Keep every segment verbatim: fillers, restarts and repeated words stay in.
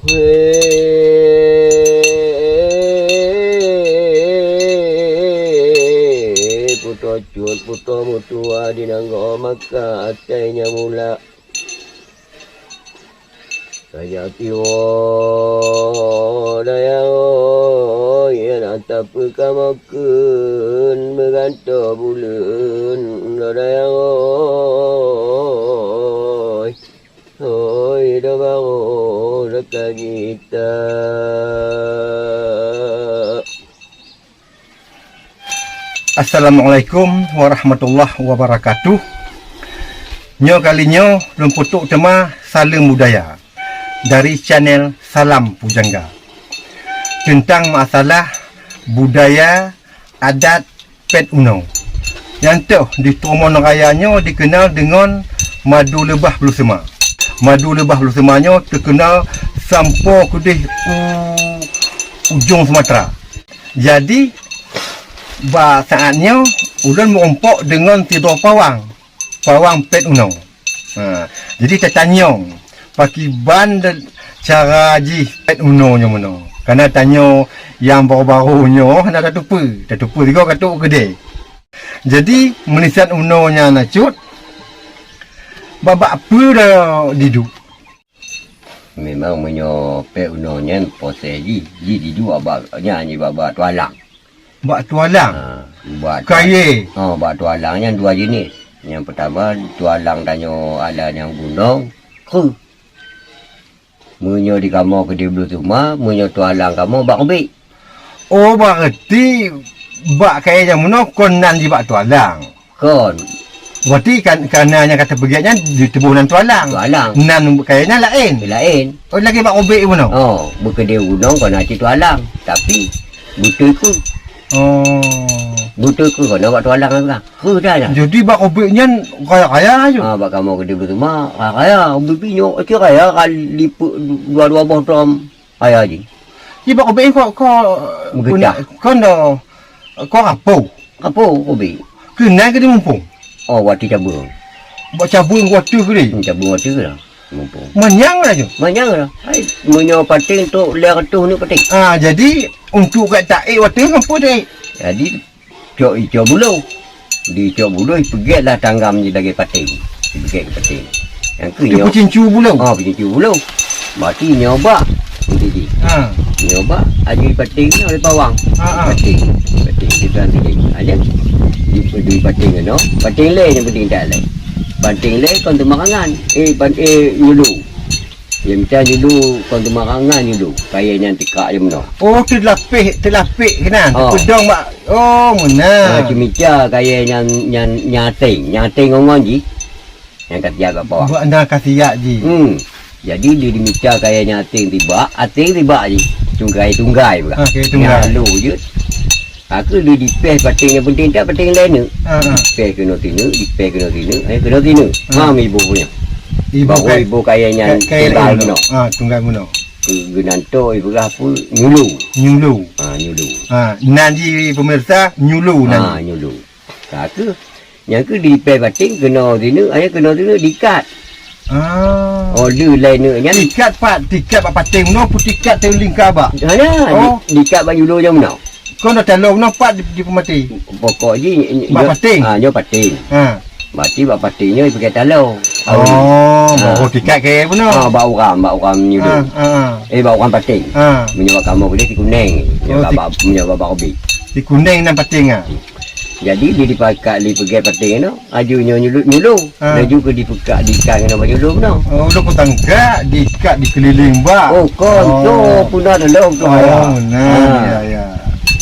Hei, putôh cut, putôh meutuah di nanggroe Makkah, asai nyang mulak. Raja Tiro dayang oi, hana tapeukamokeun meugantoe buleuen, dayang oi. Hoi, dua baroe dekat gita. Assalamualaikum warahmatullahi wabarakatuh. Nyoe kali nyoe lôn peutrok teuma saleuem budaya dari channel Salam Pujangga teuntang masalah budaya adat pet unoe. Nyang toh di Tromon Raya nyoe dikeunal deungon Madu Leubah Bluseuma. Madu Leubah Bluseuma nyoe teukeunal sampoe keudeh u ujong Sumatra. Jadi, bak saát nyoe ulôn meurumpok deungon sidroe pawang, pawang pet unoe. Ha, jadi tatanyong, pakiban de-, cara jih pet unoe nyoe meunoe. Kana tanyoe nyang baru-baru nyoe hana tateupeue, tateupeue sigoe ka trok keudeh. Jadi, meunisan unoe nyan na cut, bak-bak peue dah diduek? Memang meunyoe pet unoe nyan proses jih, jih diduek bak nyan, jih bak, bak tualang. Bak tualang? Ha, bak tua-, Kayée? Ha, bak tualang nyan dua jeunèh. Nyang peutama tualang tanyoe ala nyang gunong, kreueh. Meunyoe di kamoe keudeh Bluseuma, meunyoe tualang kamoe bak ubit. Oh, berarti bak kayée nyang meunoe kon nan jih bak tualang? Kon. Berarti kan, kana nyang ka teupeugét nyan dituboh nan tualang. Tualang. Nan kayée nyan laén? Laén. Oh, lagée bak ubit meunoe? Oh, beukeudeh gunong kon na cit tualang. Tapi, beutôi kreueh. Oh. Beutôi kreueh kon na bak tualang ka. Kreueh dah nyan. Jadi bak ubit nyan raya-raya je? Ha, bak kamoe keudeh Bluseuma, raya-raya. Ubit pih nyoe, cit raya ka lipek dua-dua boh tom. Ayah jih. Ji bak ubit ko, ko, Meugeutah. Kon do, ko rapo. Rapo ubit. Keunan keu muphom. Oh, watèe cabeueng. Bak cabeueng watèe keu. Hmm, cabeueng watèe keu lah. Muphom. Manyang lah je. Manyang lah. Hai, meunyoe paténg trok lhèe reutôh neuk paténg. Ah, jadi untuk ka taék watèe nyoe pun taék. Jadi, Cok icok bulo. Di icok bulo, ipeugét lah tanggam jih lagée paténg. Ipeugét keu paténg. Nyang keu nyoe. Peucincu bulo. Ha, peucincu bulo. Berarti nyoe bak. Nanti jih. Ha. Nyoe bak, aju ipaténg nyoe oleh pawang. Ha, ha. Paténg. Paténg. Di tuan tadi. Ha, nyan. Di, di paténg nyoe. Paténg lé nyang penting tak lé. Paténg lé kon teumarangan. Eh, pan-, eh, nyulu. Ya, mita nyulu kon teumarangan nyulu. Kayée nyan tikak je meunoe. Oh, teulapéh, teulapéh keunan. Oh. Teupedong bak, oh, meunan. Ha, cumita kayée nyan, nyan, nyan aténg. Nyan aténg ngon-ngon jih. Nyang ka siap bak pawang. Bak na ka siap jih. Hmm. Jadi, di, dimita kayée nyan aténg tibak, aténg tibak jih. Tunggai-tunggai bak. Ha, kayée tunggai. Nyan lô jeuet. Aku di, dipéh paténg nyang penting tak paténg lé neuk. Ha, ha. Dipéh keunoe sineuk, dipéh keunoe sineuk, eh, keunoe sineuk. Ha. Mam iboh nyan. Iboh baru kai-, iboh kayée nyan kai-, kayée tunggai lé meunoe. Ha, tunggai meunoe. Keu geunan to ipeugah peue? Nyulu. Nyulu. Ha, nyulu. Ha, nan jih pemirsa, nyulu nan jih. Ha, nyulu. Ka keuh. Nyang keuh dipéh paténg keunoe sineuk, akhé keunoe sineuk diikat. Ah. Oh, lheueh lhée neuk nyan. Diikat pat, diikat bak paténg meunoe, peue diikat teuh lingka bak? Hana, oh, di-, diikat bak nyulu nyang meunoe. Kon na taloe meunoe pat di, dipeumaté? Pokok jih, ny-, ny-, bak nyoe, paténg? Ah, nyoe paténg. Ha. Berarti bak paténg nyoe ipeugét taloe. Oh, ha, baru diikat kayée meunoe. Ah, bak uram, bak uram nyulu. Ah, ah, ah. Eh, bak uram paténg. Ah. Meunyoe bak kamoe keudeh sikuneng. Meunyoe, oh, bak, si- bak, meunyoe bak, bak ubit. Sikuneng nan paténg, ah. Jadi, di, dipakat, dipeugét paténg nyoe, laju nyoe nyulu, nyulu. Ha. Laju keu dipeugét, diikat ngon bak nyulu meunoe. Oh, lôn peutangkak, diikat dikeulileng bak. Oh, kon, oh, tu puna dalam tu. Oh, haya. Nah, ha, ya, ya.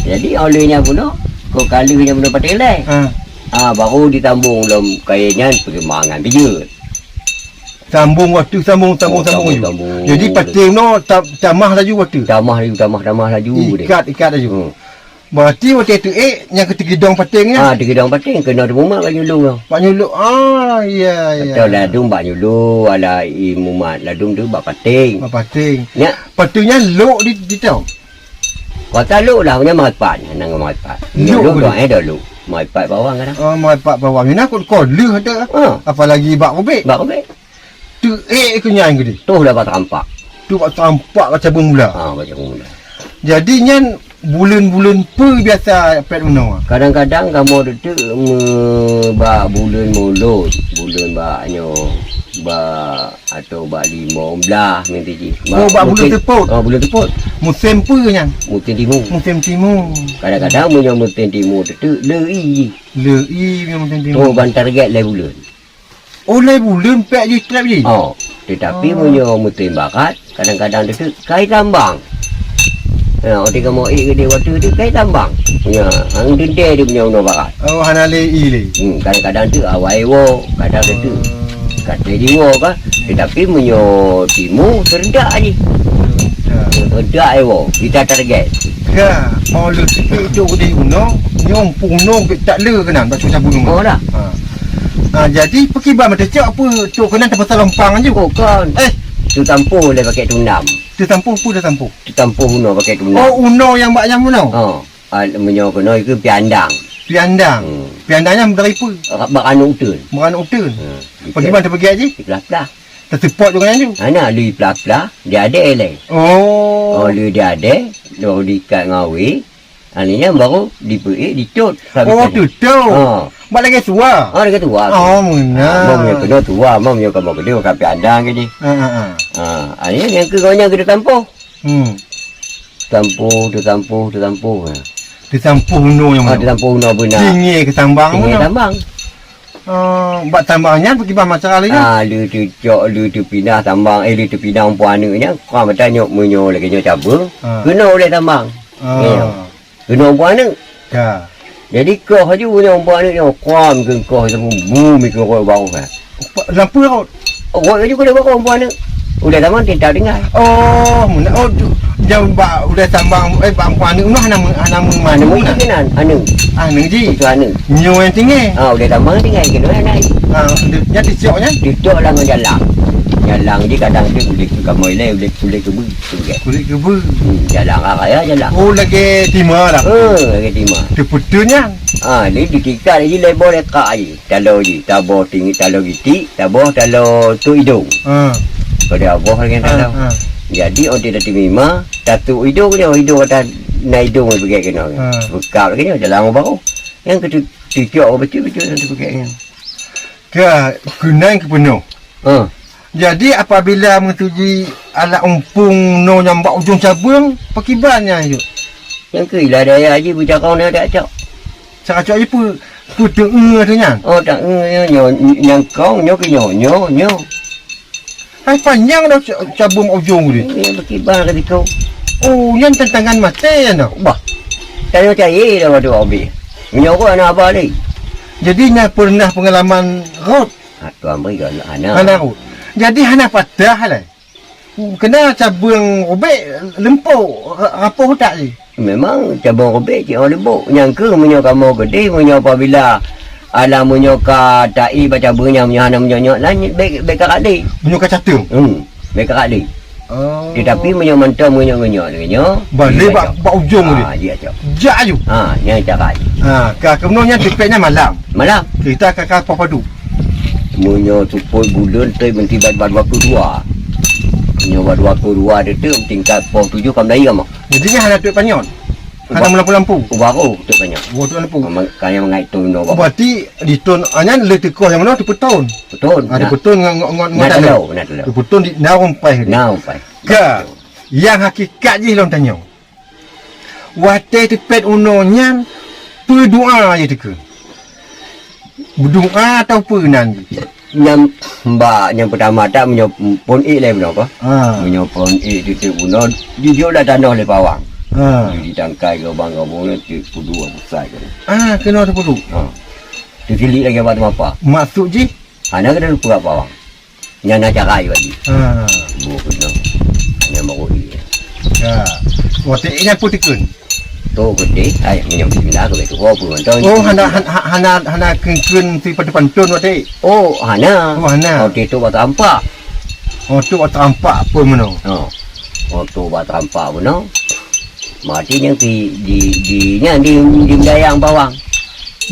Jadi, oleh nyan meunoe, kon ka lheueh nyan meunoe paténg lé. Ha. Ha, baru ditambong lom kayée nyan peurumahan bijeuet. Sambong watèe, sambong, sambong, oh, sambong, sambong, sambong. Jadi, paténg meunoe ta-, tamah laju watèe. Tamah laju, tamah, tamah laju deh. Ikat, ikat laju. Hmm. Berarti watèe teuék nyang keu teugidong paténg nyan? Ah, teugidong paténg, keunoe teumumat bak nyulu nyoe. Bak nyulu, ah, ya, ya. Atau ladum bak nyulu, ala i mumat, ladum tu bak paténg. Bak paténg. Nyak. Paténg nyan lok di, di tong? Kota lok lah, nyan meupat, nyan ngon meupat. Lok nyulu beutôi. Doang, eh, dah lok. Meupat bawang kadang. Oh, meupat bawang. Nyan kot ko lheueh ada. Ah. Apalagi bak ubit. Bak ubit. Teuék keu nyan keudeh. Toh dapat rampak. Tu bak tampak ka cabeueng gula. Ha, bak cabeueng gula. Jadi nyan buleuen-buleuen peue biasa pet unoe? Kadang-kadang kamoe teuk me-, bak buleuen Mulod, buleuen bak nyoe, bak atau bak limong blah meuntui jih. Oh, bak buleuen teupot. Ha, buleuen teupot. Musém peue nyan? Musém timu. Musém timu. Kadang-kadang meunyoe musém timu teuk le ie jih. Le ie meunyoe musém timu. Oh, ban target lhèe buleuen. Oh, lhèe buleuen pet jih trép jih? Oh, tetapi meunyoe musém barat, kadang-kadang teuk kai tambang. Ya, watèe kamoe ék geude watèe teuk kai tambang. Ya, hang teuntèe teuk meunyoe unoe barat. Oh, hana lé ie lé. Hmm, kadang-kadang teuk awai woe, kadang teuk katé jiwoe ka. Tetapi meunyoe timu, seureudak jih. Ya. Seureudak iwoe, kita target. Ka, oh, lheueh teuk cok geude unoe, nyoe pun unoe tak le keunan, bak cuaca gunong. Oh, dah. Ha. Ha, jadi, pakriban meuteuk cok peue cok keunan teupasang lompang aju? Oh, kon. Eh. Teutampoh lé pakai tundam. Teutampoh peue teutampoh? Teutampoh unoe pakai tundam. Oh, unoe nyang bak nyang unoe? Oh. Ah, meunyoe keunoe ikeu piandang. Piandang. Hmm. Piandang nyan dari peue? Bak aneuëk uteuen. Bak aneuëk uteuen. Hmm. Pakriban teupeugèt jih? Diplah-plah. Teuseupôt juga nyan tu? Hana, lheueh diplah-plah, diadèe lé. Oh. Oh, lheueh diadèe, lheueh diikat ngon awé. Ha, nyan baru dipeuék, ditot. Oh, tutôt. Ha. Bak lagèe tuha. Ha, lagèe tuha. Oh, meunan. Ha, meunyoe keunoe tuha, meunyoe kamoe keudéh ka piandang keudéh. Ha, ha, ha. Ha, nyan keu gobnyan keu teutampoh. Hmm. Teutampoh, teutampoh, teutampoh, ha. Teutampoh unoe nyang mana? Ha, teutampoh unoe beuna. Tinggi keu tambang. Tinggi mana? Tambang. Ah, bak tambang nyan pakriban masa lagèe nyan? Ah, lheueh teucok, lheueh teupinah tambang, eh, lheueh teupinah umpung aneuëk nyan, ka meutanyoe meunyoe lagèe nyoe cabeueng, ha, keunoe ulèe tambang. Ah. Ya. Keunoe umpung aneuëk. Ya. Jadi koh aju nyoe umpung aneuëk nyoe, kuam keu koh teumeubu mi keu rot bawah, ha. Lampu rot. Rot aju keu rot umpung aneuëk. Ulèe tambang tintap tinggai. Oh, meunan. Oh, tu, nyang bak ulèe tambang, eh, bak umpung aneuëk nyoe hana meu-, hana meumandu. Hana mungkin meunan, aneuëk. Ah, aneuëk ji. Itu aneuëk. Nyoe nyang tinggai. Ah, ulèe tambang tinggai, keunoe naik. Ah, nyan teucok nyan? Teucok lam jalang. Jalang ji kadang tu ulèe kamoe lé, ulèe, ulèe keubeue. Kulét keubeue. Hmm, jalang raya jalang. Oh, lagèe tima lah. Eh, lagèe tima. Teupeuteuh nyan. Ah, ni ditikat ji lé boh lé kak ji. Taloe ji, taboh tinggi taloe gitik, taboh taloe tu idong. Ha. Pada boh lagèe taloe. Ha, ha. Jadi, oh, dia dah timima, tatu idong dia, idong atas na idong dia peugèt keunoe. Ha. Bekap lagèe nyoe, jalang baru. Nyang keu tu-, tucok beutôi-beutôi tu peugèt nyoe. Ka, keunan keu peunoh. Ha. Jadi, apabila meutuji alat umpung noe nyang bak ujong cabeueng, pakriban nyan, Yuk? Nyang keu ilah daya jih beucarông na dak cok. Cara cok jih peu-, peuteu'eu tu nyan? Oh, tak, eh, nyoe, nyoe, nyang kong, nyoe keu nyoe, nyoe, nyoe. Hai, panyang dah ca-, cabeueng bak ujong tu. Nyan pakriban ka siku. Oh, nyan tantangan maté nyan dah. Bah. Tanyoe cayé dah waduh abéh. Meunyoe keu aneuk abah lé. Jadi, na pernah pengalaman rot? Ha, tuan bri keu aneuk hana. Hana rot. Jadi, hana patah lé. Kena cabeueng rubek leumpok, ra-, rapoh utak jih. Memang cabeueng rubek cit oh leumbok. Nyang keu meunyoe kamoe keudeh, meunyoe apabila alah meunyoe ka ta'i bak cabeueng nyan, meunyoe hana meunyoe nyoe, lah bèk, bèk ka rot lé. Meunyoe ka cateueng? Hmm, bèk ka rot lé. Oh. Tetapi meunyoe mantong meunyoe ngeunyoe, ngeunyoe, balek bak, bak ujong tu. Ah, dia cok. Jak aju. Ha, nyan cara jih. Ha, ka keunoe nyan tipék nyan malam. Malam. Kita ka, ka poh padum. Meunyoe seupôt buleuen, trép meuti bak, bak dua puluh dua. Meunyoe bak dua puluh dua teuteup tingkat poh tujoh ka meulayeue mah. Jadi nyan hana trép panyöt? Hana meulampu-lampu? Ubak roh trép panyöt. Oh, trép lampu. Ka nyang mangat thôn nyoe. Berarti di thôn, ah, nyan lé teukoh nyang meunoe teupeuthôn? Peutôn. Ah, teupeuthôn ngon, ngon, ngon, ngon taloe. Ngon taloe. Teupeuthôn di na umpai. Na umpai. Ka, nyang hakikat jih lôn tanyoe. Watèe teupet unoe nyan, peue doa jih teukeue? Doa atau peue nan jih? Nyang ba, nyang peutama that meunyoe phôn ék lé bunoe bah. Ha. Meunyoe phôn ék teuteup bunoe, jijok lam tanoh lé pawang. Ha. Jitangkai gobang-gobang nyan teupeuduek busai keunoe. Ah, keunoe teupeuduek. Ha. Teutiliek lagèe bak teumapa. Maksud jih? Hana keuneuk peugah pawang. Nyan na cara jih bagi. Ha. Bu keunoe. Nyan baru ék. Ya. Watèe ék nyan peue teukheun? Tu geude, ai, meunyoe bismillah, keu beutôi, peue mantong. Oh, hana, han-, ha-, hana, hana kheun-kheun si pantôn-pantôn watèe? Oh, hana. Oh, hana. Oh, tu bak teumpat. Oh, tu bak teumpat pun meunoe. Oh. Oh, tu bak teumpat meunoe. Berarti nyang di, di, di, nyan di, di meudayang pawang.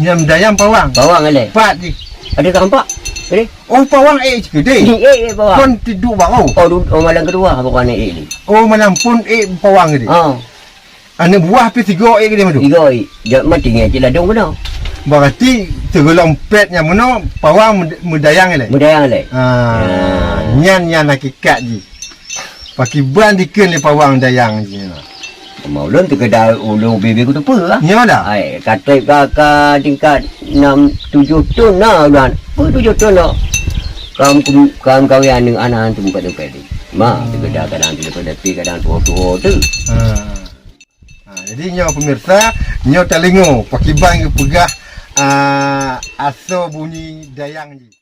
Nyan meudayang pawang? Pawang alèh. Pat jih. Ada teumpat? Eh? Oh, pawang ék cit keudéh. Di ék, ék pawang. Kon tiduek barô. Oh, du-, oh, malam kedua pawang ék ni. Oh, malam phôn ék pawang keudéh. Ha. Aneuk buah pih sigoe ék keudéh madu. Sigoe ék. Jak mati nyan cit ladôm keunoe. Berarti sigohlom pèt nyan meunoe pawang meud-, meudayang ilèe. Meudayang ilèe. Ah, ya. Nyan, nyan hakikat jih. Pakiban dikeue lé pawang dayang jih. Ma ulôn teukeudar ulôn ubé-bé kuteupeu lah. Nyoe dah? Ai, ka trép ka, ka tingkat enam tujoh thôn na ulôn. Peue tujoh thôn na? Kam kum-, kam kawin aneuk anak tu bukan tempat ni. Ma, teukeudar kadang tu daripada pi, kadang tuho-tuho tu. Ha. Ha, jadi nyoe pemirsa, nyoe talingo pakiban geupeugah, ah, asoe bunyi dayang jih.